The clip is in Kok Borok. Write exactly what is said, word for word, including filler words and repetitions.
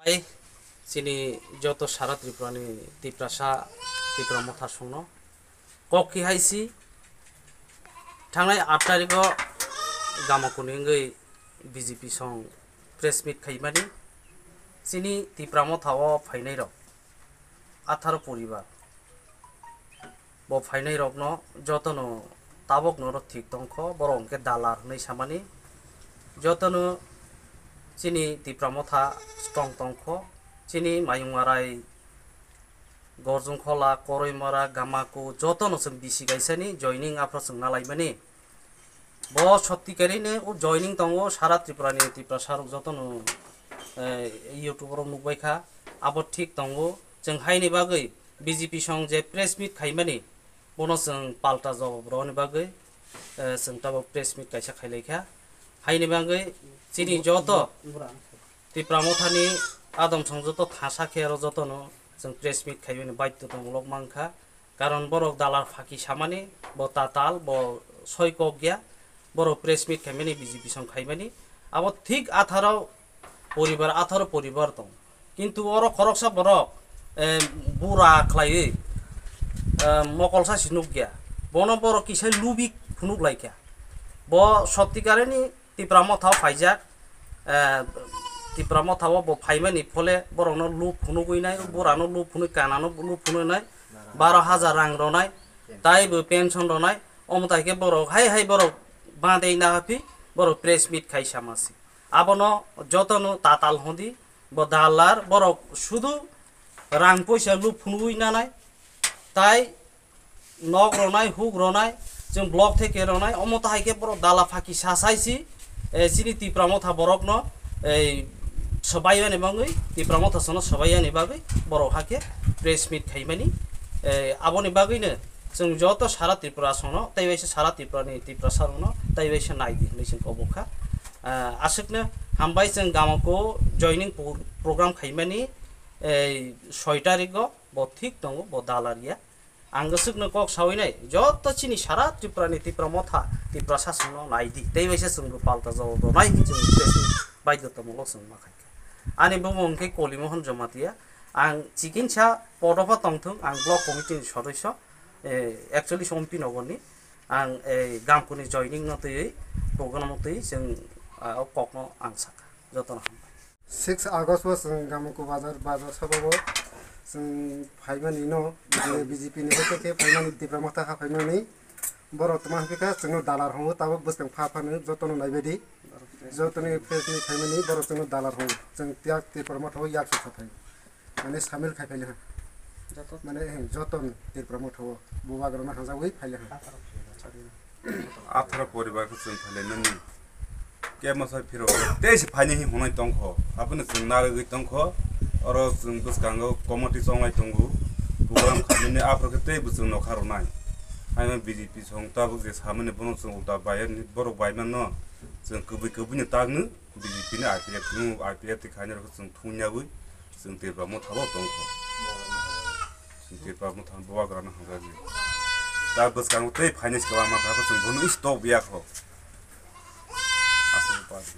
Ai, chini joto sara Tripura ni Tiprasa, Tipra Motha songno kok ki hai si, thangnai aat tarikh o Gamakuni wngwi B J P song press meet khaimani, chini Tipra Motha o phainai rok atharo poribar. Bo phainai rokno jotono tabok norok thik tongkho, borok hwnkhe dalar hwnwi samani. Jotono chini Tipra Motha strong tongkho, chini Mayung Arai, Gorjung Khola, Koroi Mora, Gamaku, jotono chwng bisi kaisani joining aphro chwng nalaimani. Bo sotti kari ni o joining tongo, sara Tripura ni Tiprasa rok jotono, eh, YouTube rok nukbai kha, abo thik tongo. Chwng haini bagwi B J P song je press meet khaimani, bono chwng palta jawab rwni bagwi, eh, chwng tabok press meet kaisa khailai kha. Haini bagwi chini joto Tipra Mothani adom song joto thasa khe aro jotono chwng press meet khaimani baidhotamulok mankha. Karon borok dalar phaki samani, bo tatal, bo soi kok ya, borok press meet khaimani, B J P song khaimani. Abo thik atharo poribar, atharo poribar tong. Kintu oro khoroksa borok, eh, bura khlaiwi, eh, mokolsa si nukya. Bono borok kisa lubik phunuk laikha. Bo sotti karini Tipra Motha o phaijak, eh, Tipra Motha o bo phaimani phole borokno lub phunugwi nai, burano lub phunui, kanano lub phunui nai, baro hajar rang ronai, tai bo pension ronai, omo tai khe borok hai hai borok badei na haphi borok press meet khai samasi. Abono jotono tatal hondi, bo dalar borok sudu rang poisa lub phunugwi nanai, tai nok ronai, huk ronai, chwng block theke ronai, omo to hai khe borok dala phaki sasai si, eh, chini Tipra Motha borokno, eh, swbaiyani bagwi, Tipra Motha sono swbaiyani bagwi borok hakhe press meet khaimani, eh, aboni bagwino chwng joto sara Tripura sono, tei waisa sara Tripura ni Tiprasa rokno, tei waisa naidi hinwi chwng kobok kha. Ah, aswkno hambai chwng Gamako joining pro-, program khaimani, eh, soi tarikgo bo thik tongo, bo dala riya. Ang swkno kok sawi nai, joto chini sara Tripura ni Tipra Motha, Tiprasa songno nai di. Tei waisa chwng bo palta jawab rw nai, chwng tei baidhotamulok chwng ma khai kha. Ani bumung hwnkhe Koli Mohon Jamatia. Ang chikinsa podopha tongthung, ang block committee ni sodosso, eh, actually Sompi Nogor ni. Ang, eh, Gamkuni joining no twiwi, program no twiwi chwng, ah, o kokno ang sakha. Jotono hambai. Six August o chwng Gamku bazar, bazar sabao chwng phaimani no, je B J P ni hoite khe phaimani, Tipra Motha ha phaimani, borok tma hwnkhe kha chwngno dalar hwngo, tabuk bwskang pha phano jotono naibaidi, jotoni press ni phaimani borok chwngno dalar hwngo, chwng tiyak Tipra Motha o yak sokha phai, mane samil khai phaili ha. Joto? Mane, eh, joton Tipra Motha o bubagrano hanjagwi phaili ha. Atharo poribar khe chwng phailai mani. Kebo sai phiro tei se phaini hi hwnwi tongkho. Abono chwng narwgwi tongkho. Oro chwng bwskango committee chonglai tongo. Program khaimani aphro khe tei bo chwng nokha rwnai. Haino B J P song tabuk je samani bono chwng ulta bayani borok baimanno chwng kwbwi kwbwino tagno B J P ni I P F no I P F ti khainai rokhe chwng thungyawi chwng Tipra Motha bo tongkho. Chwng Tipra Motha bubagrano hamjakdi. Ta bwskango tei finance kwbangma kha, chwng bono stop ya kho. Aswk party.